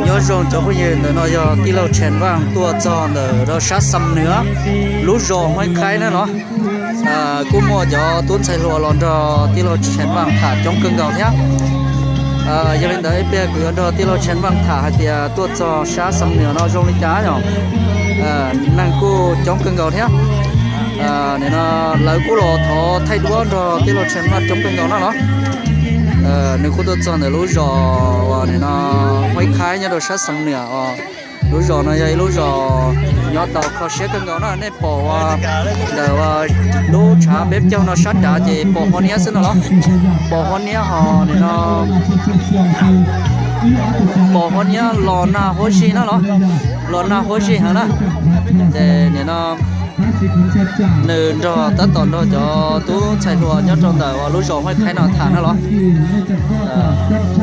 Nyob zoo cov phooj ywg, ntawm no yog tij laug Tsheej Vaj tuaj txog ntawm rau sab Xam Nwm, lub zos Huaib Khaib na los. Kuj muaj cov tub ntxhais hluas los nrog tij laug Tsheej Vaj tham coob kawg nkaus thiab. Yog li ntawd ib pliag kuv yuav nrog tij laug Tsheej Vaj tham hais tias tuaj txog sab Xam Nwm no zoo li cas yom. Neeg kuj coob kawg nkaus thiab. Nim no lawv kuj los thov thaij duab nrog tij laug Tsheej Vaj coob kawg nkaus no los. Nws kuj tuaj txog ntawm lub zos uas nim no Huaib Khaib nyob rau sab Xam Nwm os. Lub zos no yog ib lub zos nyob tau kho siab kawg nkaus na. Nej pom ua ntawm ua lub tshav peb caug no sab nrad ces pos Huab Niab xwb no los. Pos Huab Niab ho nim no pos Huab Niab los nag huab zig na los, los nag huab zig heev na. Ces nim no nws nrog tab tom nrog cov tub ntxhais hluas nyob rau ntawm ua lub zos Huaib Khaib no tham na los.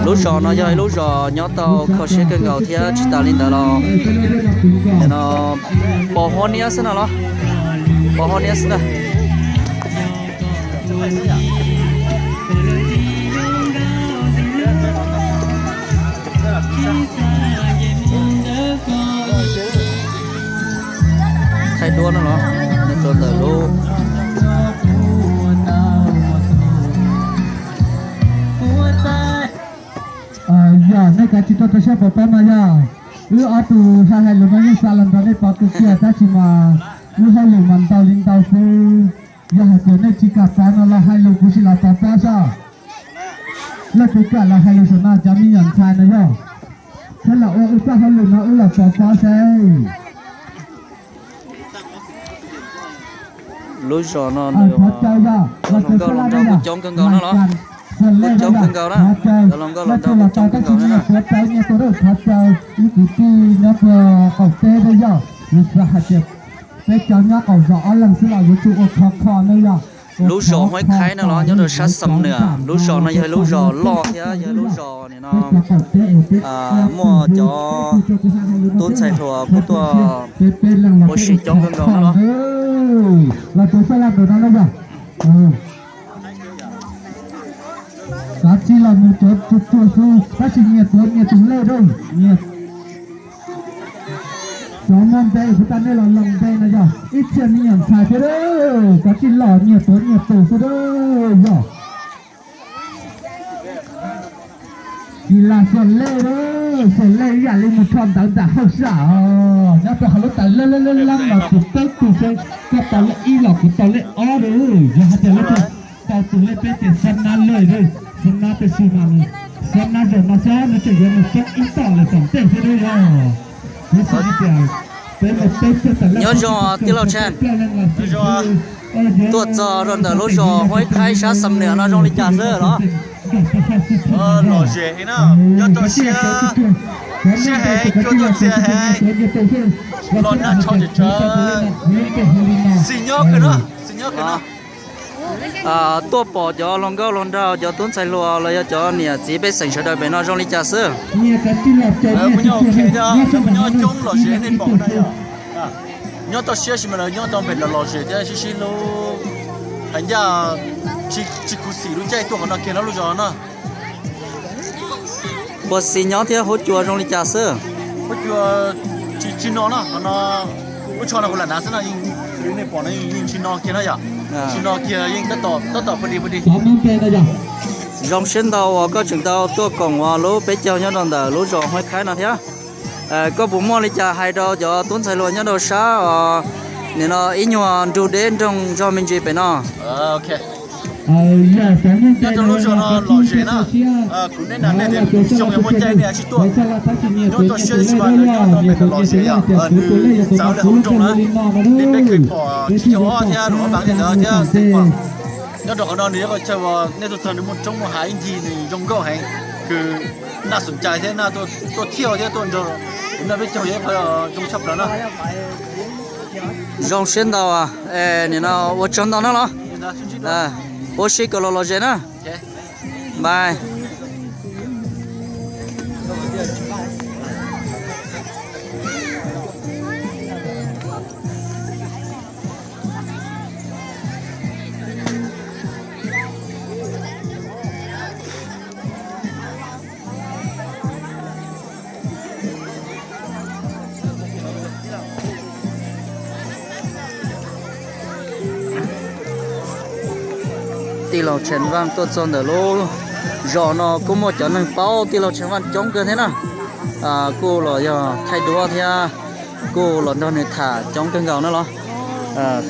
Lub zos no yog ib lub zos nyob tau kho siab kawg nkaus thiab tsis tas li ntawd los nim no pos Huab Niab xwb no los, pos Huab Niab xwb na. Thaij duab no los, nyob rau ntawm lub Yog nej kav tsis tau rau siab pov pob no yog wb ob tug hais hais lus no yeej xa los nrog nej pov kiag kiag tab sis mas wb hauj lwm mas ntau li ntau xwb. Yog hais tias nej tsis kam pov no los hais lus kuv sim los pov pob soj. Leej twg kam los hais lus saum no cov me nyuam ntxhais no yog, thiab los ua wb txoj hauj lwm no wb los pov pob seb. Lub zos no nws, cov hluas nkauj hluas nraug kuj coob kawg nkaus no los, kuj coob kawg nkaus na, cov hluas nkauj hluas nraug kuj coob kawg nkaus na. Ib kwv tij nyob rau qaum teb no yog, kuv xav hais tias peb cov nyob qaum zos ob leeg xwb los yuav tsum ua khov kho no yog. Lub zos Huaib Khaib no los nyob rau sab Xam Nwm, lub zos no yog lub zos loj thiab yog lub zos nim no muaj cov tub ntxhais hluas kuj tuaj ua si coob kawg nkaus no los. Los tuav xab laj ntawm no na yog. Kav tsij los mus tuav tsuag tsuag xwb tab sis nyias tuav nyias tus lej, nyias cov muaj npe kuv tas nej los loos npe no yog ib txhia me nyuam ntxhais thiab, kav tsij los nyias tuav nyias tus xwb yog. Tsis las xos lej, xos lej ib yam li mus rho ntawv nram hauj sam os, nyob rau hauv lub tas lej lej lej leeb los tus peb tus seb koj tau lej ib los kuv tau lej ob lawm. Yog hais tias lawv tau tus lej peb ces xab nab lej, xab nab tej su mas, xab nab zaum no xwb nws tseem yuav mus xab ib tom lawm tom ntej thiab yog. Nyob zoo tij laug Tsheej, tuaj txog rau ntawm lub zos Huaib Khaib sab Xam Nwm no zoo li cas xwb los? Lom zem heev na, nyob tau siab, siab heev, cuab tuaj txias heev, los nag tshau tsawv tsawv, xis nyob kawg no, xis nyob kawg no. Tuaj pom cov hluas nkauj hluas nraug, cov tub ntxhais hluas los yog cov niam txiv pej xeem sawv daws pem no zoo li cas xwb? Lawv kuj nyob ok thiab, lawv kuj nyob coob lom zem nej pom na yog. Nyob tau siab sis mas lawv nyob tau npe lom zem thiab sib sib hlub, hais ncaj, tsis khuv xim lub caij tuaj qhov no kiag no lub zos no. Puas xis nyob thiab huab cua zoo li cas xwb? Huab cua tsis no na, qhov no lub tsho no kuv lam hnav xwb no, nej pom no yeej tsis no kiag na yom. Tsis no kiag yeej tab tom pw di pw di. Zoo siab ntau uas koj tseem tau tuaj koom uas lub peb caug nyob rau ntawm lub zos Huaib Khaib no thiab. Koj puas muaj li cas hais rau cov tub ntxhais hluas nyob rau sab os, nim no ib nyuag nrug deb nroog zog me ntsis pem no? Nyob rau lub zos no lom zem na, kuv nej na, nej xyoo yog muaj caij nej tsis tuaj, nyob tau siab tab sis mas lawv nyob tau npe lom zem yom, nws txawv lawm hauv nroog na, li peb kheej pom tsib caug ob thiab rau ob pab li ntawd thiab xeem pom. Nyob rau qhov no nws yog qhov chaw uas nej tuaj txog nws muaj roob muaj hav ib ncig nws zoo nkauj heev, kws naj xom cai thiab naj tuaj thiaj thiab tuaj nrog, kuv noj peb caug yog ib qho zoo tshaj plaws na. Zoo siab ntau, nim no ua tsaug ntau na los, ua si kom los lom zem na. Bye. Tij laug Tsheej Vaj tuaj txog ntawm lub zos no kuj muaj cov neeg paub tij laug Tsheej Vaj coob kawg thiab na. Kuj los yog thaij duab thiab kuj los nrog nws tham coob kawg nkaus na los.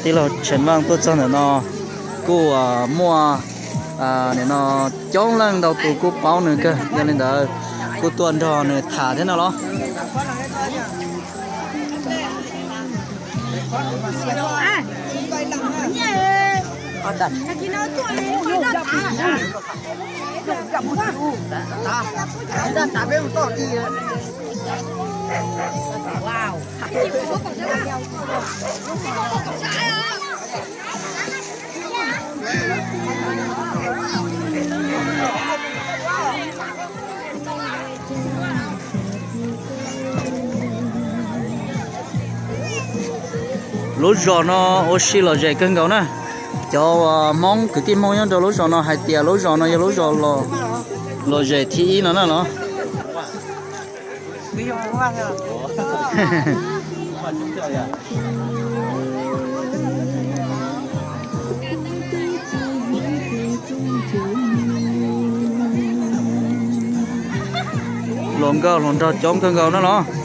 Tij laug Tsheej Vaj tuaj txog ntawm no kuj muaj nim no coob leej ntau tus kuj paub nws kawg, yog li ntawd kuj tuaj nrog nws tham thiab no los. Lub zos no ua si lom zem kawg nkaus na. Cov Hmoob, kwv tij Hmoob nyob rau lub zos no hais tias lub zos no yog lub zos lom zem thib ib no na los. Hluas nkauj hluas nraug coob kawg nkaus na los.